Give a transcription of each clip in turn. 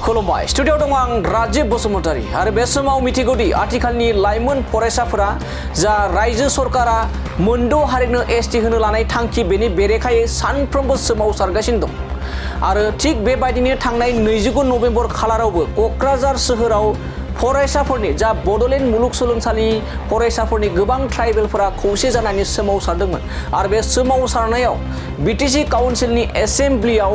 खुलुमबाय स्टुडियोआव दं आं राजीब बसुमतारी आरो बे समाव मिथिगौदि आथिखालनि लाइमोन फरायसाफोरा जा रायजो सरकारा मोनद' हारिनो एसटि होनो लानाय थांखि बेनि बेरेखायै सानफ्रोमबो सोमावसारगासिनो दं आरो थिग बेबायदिनो थांनाय 29 नभेम्बर खालारावबो क'क्राझार सोहोराव फरायसाफोरनि जा बड'लेण्ड मुलुगसोलोंसालिनि फरायसाफोरनि गोबां ट्राइबेलफोरा खौसे जानानै सोमावसारदोंमोन आरो बे सोमावसारनायाव बिटिसि काउन्सिलनि एसेम्ब्लियाव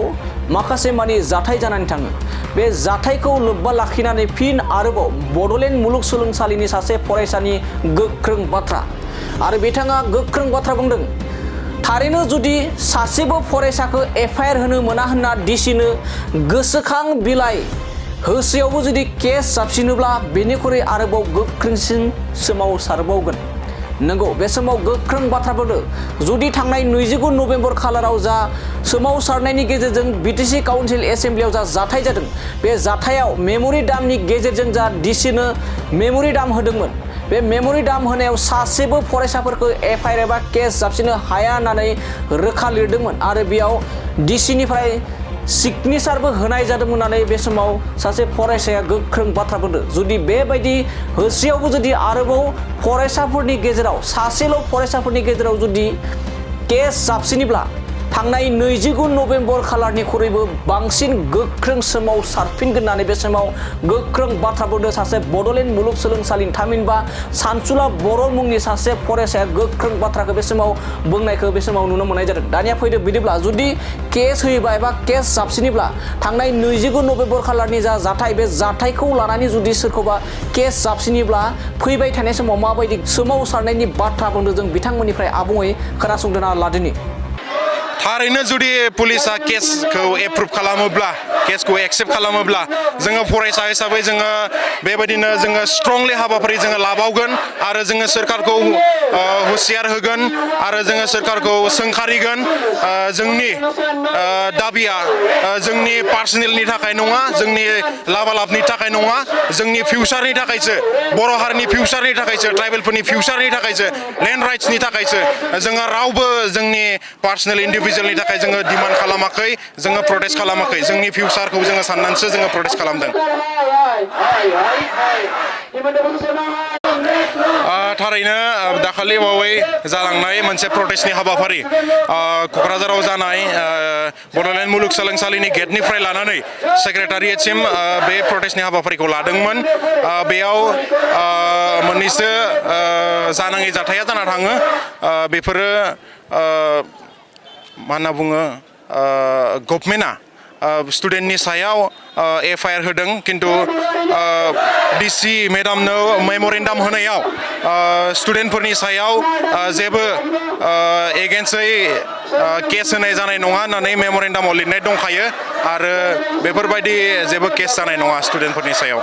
माखासे मानि जाथाय जानानै थाङो बे जाथायखौ लोब्बा लाखिनानै फिन आरोबाव बड'लेण्ड मुलुगसोलोंसालिनि सासे फरायसानि गोख्रों बाथ्रा आरो बिथाङा गोख्रों बाथ्रा बुंदों थारैनो जुदि सासेबो फरायसाखौ एफआइआर होनो मोना होनना डिसिनो गोसोखां बिलाइ होसेयावबो जुदि केस जाबसिनोब्ला बेनिख्रुइ आरोबाव गोख्रोंसिन सोमावसारबावगोन नंगौ बे समाव गोख्रों बाथ्रा बुंदों जुदि थांनाय 29 नभेम्बर खालाराव जा सोमावसारनायनि गेजेरजों बिटिसि काउन्सिल एसेम्ब्लियाव जा जाथाय जादों बे जाथायाव मेम'रि दामनि गेजेरजों जा डिसिनो मेम'रि दाम होदोंमोन बे मेम'रि दाम होनायाव सासेबो फरायसाफोरखौ एफआइआर एबा केस जाबसिनो हाया होननानै रोखा लिरदोंमोन आरो बेयाव डिसिनिफ्राय सिगनेचारबो होनाय जादोंमोन होननानै बे समाव सासे फरायसाया गोख्रों बाथ्रा बुंदों जुदि बेबायदि होसेयावबो जुदि आरोबाव फरायसाफोरनि गेजेराव सासेल' फरायसाफोरनि गेजेराव जुदि केस जाबसिनोब्ला थांनाय 29 नभेम्बर खालारनिख्रुइबो बांसिन गोख्रों सोमावसारफिनगोन होननानै बे समाव गोख्रों बाथ्रा बुंदों सासे बड'लेण्ड मुलुगसोलोंसालिनि थामहिनबा सानसुला बर' मुंनि सासे फरायसाया गोख्रों बाथ्राखौ बे समाव बुंनायखौ बे समाव नुनो मोननाय जादों दानिया फैदो बिदिब्ला जुदि केस होयोबा एबा केस जाबसिनोब्ला थांनाय 29 नभेम्बर खालारनि जा जाथाय बे जाथायखौ लानानै जुदि सोरखौबा केस जाबसिनोब्ला फैबाय थानाय समाव माबायदि सोमावसारनायनि बाथ्रा बुंदों जों बिथांमोननिफ्राय आबुङै खोनासंदोना लादिनि थारैनो जुदि पुलिसा केसखौ एप्रुभ खालामोब्ला केसखौ एक्सेप्ट खालामोब्ला जोङो फरायसा हिसाबै जोङो बेबायदिनो जोङो स्ट्रंलि हाबाफारि जोङो लाबावगोन आरो जोङो सोरखारखौ हुसियार होगोन आरो जोङो सोरखारखौ सोंखारिगोन जोंनि दाबिया जोंनि पार्सनेलनि थाखाय नङा जोंनि लाबालाबनि थाखाय नङा जोंनि फिउचारनि थाखायसो बर' हारिनि फिउचारनि थाखायसो ट्राइबेलफोरनि फिउचारनि थाखायसो लेन्ड राइट्सनि थाखायसो जोङो रावबो जोंनि पार्सनेल इन्डिभिजुवेलनि थाखाय जोङो डिमान्ड खालामाखै जोङो प्रटेस्ट खालामाखै जोंनि फिउचारखौ जोङो साननानैसो जोङो प्रटेस्ट खालामदों थारैनो दाखालि बावै जालांनाय मोनसे प्रटेस्टनि हाबाफारि क'क्राझाराव जानाय बड'लेण्ड मुलुगसोलोंसालिनि गेटनिफ्राय लानानै सेक्रेटारियेटसिम बे प्रटेस्टनि हाबाफारिखौ लादोंमोन बेयाव मोननैसो जानाङि जाथाया जाना थाङो बेफोरो मा होनना बुङो गभर्नमेन्टआ स्टुडेन्टनि सायाव एफआइआर होदों खिन्थु डिसि मेडामनो मेम'रेन्डाम होनायाव स्टुडेन्टफोरनि सायाव जेबो एगेन्स्टै केस होनाय जानाय नङा होननानै मेम'रेन्डामाव लिरनाय दंखायो आरो बेफोरबायदि जेबो केस जानाय नङा स्टुडेन्टफोरनि सायाव